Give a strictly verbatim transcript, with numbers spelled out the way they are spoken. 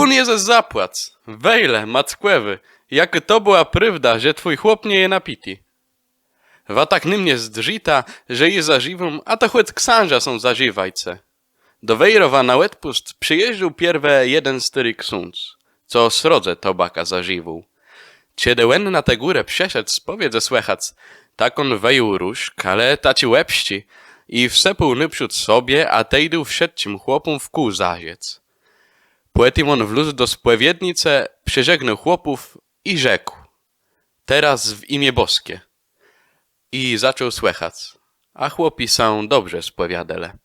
Pón Jezës zapłac! Wejle, Mackòwi, jakô to bëła prôwda, że twój chłop nie je napiti. Wa tak na mie zdrzita, że jô zażiwóm, a to chòc ksãża sã zażiwajce. Do Wejrowa na òdpùst przëjéżdżôł pierwi jeden stôri ksądz, co srodze tobakã zażiwôł. Czedë òn na tã górã przëszedł spòwiedzë słëchac, tak òn wëjął różk, ale taczi łebsczi, i wsëpôł nôprzód sobie, a tej dôł wszëtczim chłopóm wkół zażëc. Pòtim òn wlôzł do spòwiednicë, przeżegnôł chłopów i rzekł: Terôz w imiã Bòsczé. I zaczął słëchac, a chłopi sã dobrze spòwiôdelë.